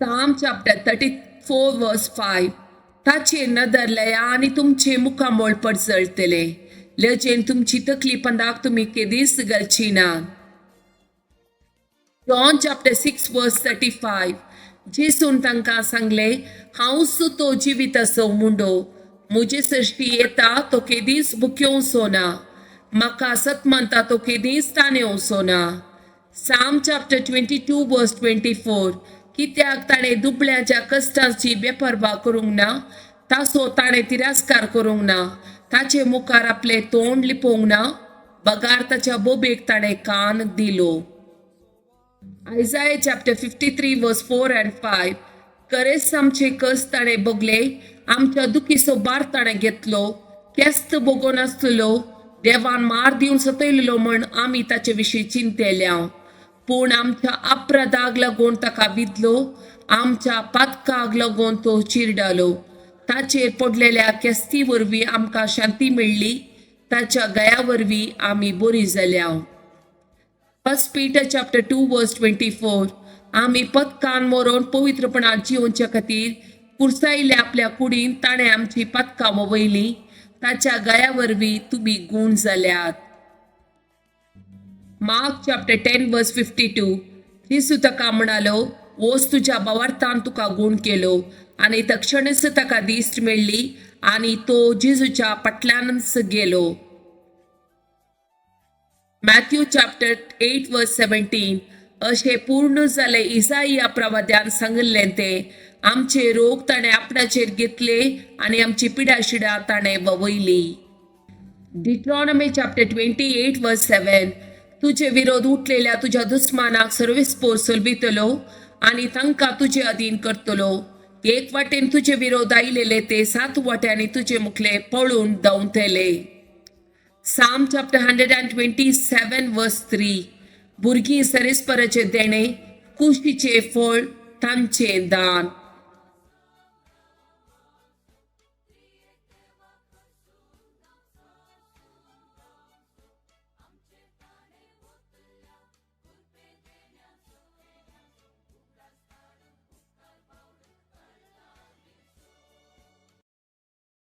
Psalm chapter 34 verse 5. ताचेर नदर लया आनी तुमचें मुखामळ पडजळटलें. लजेन तुमची तकली पंदाक तुमी केदीच घालची ना. John chapter 6 verse 35. जेसून तांकां सांगलें, हांवच तो जिविताचो मुंडो. म्हजे सरशी येता तो केदीच भुकेवचो ना. म्हाका सत मानता तो केदीच ताणेवचो ना. Psalm chapter 22 verse 24. कित्याक ताणें दुबळ्याच्या कश्टांची बेपर्वा करूंक ना, ताचो ताणें तिरस्कार करूंक ना, ताचे मुखार आपलें तोंड लिपोवंक ना, बगार ताच्या बोबेक ताणें कान दिलो. Isaiah chapter 53 verse 4 and 5. खरेंच आमचे कश्ट ताणें भोगले, आमच्या दुखीचो भार ताणें घेतलो. केस्त भोगोन आसतलो, देवान मार दिवन सतयलेलो म्हण आमी ताचे विशीं चिंतेल्या. पूण आमच्या अपराधाक लागून ताका विदलो, आमच्या पातकाक लागून तो चिरडालो. ताचेर पडलेल्या केस्ती वरवीं आमकां शांती मेळ्ळी, ताच्या गया वरवीं आमी बरी जाल्या. First Peter chapter 2 verse 24. आमी पतकान मरोन पवित्रपणान जिवच्या खातीर कुर्सायिल्ल्या आपल्या कुडीन ताणें आमची पतकां वयली. ताच्या गया वरवीं तुमी गूण जाल्यात. Mark chapter 10 verse 52. जेजू ताका म्हणालो, वोच, तुज्या भावार्थान तुका गूण केलो. आनी तक्षणच ताका दिश्ट मेळ्ळी आनी तो जेजूच्या फाटल्यानच गेलो. Matthew chapter 8 verse 17. अशें पूर्ण जालें इसाया प्रवाद्यान सांगिल्लें तें, आमचे रोग ताणें आपणाचेर घेतले आनी आमची पिडाशिडा ताणें ववयली. Deuteronomy chapter 28 verse 7. तुजे विरोध उठलेल्या तुज्या दुस्मानाक सर्वेस्पोर सोलबितलो आनी तांकां तुजे अधीन करतलो. एक वाटेन तुजे विरोध आयलेले ते सात वाट्यांनी तुजे मुखले पळून धांवतले. Psalm chapter 127 verse 3. भुरगीं सरेस्पराचें देणें, कुशीचें फळ तांचें दान.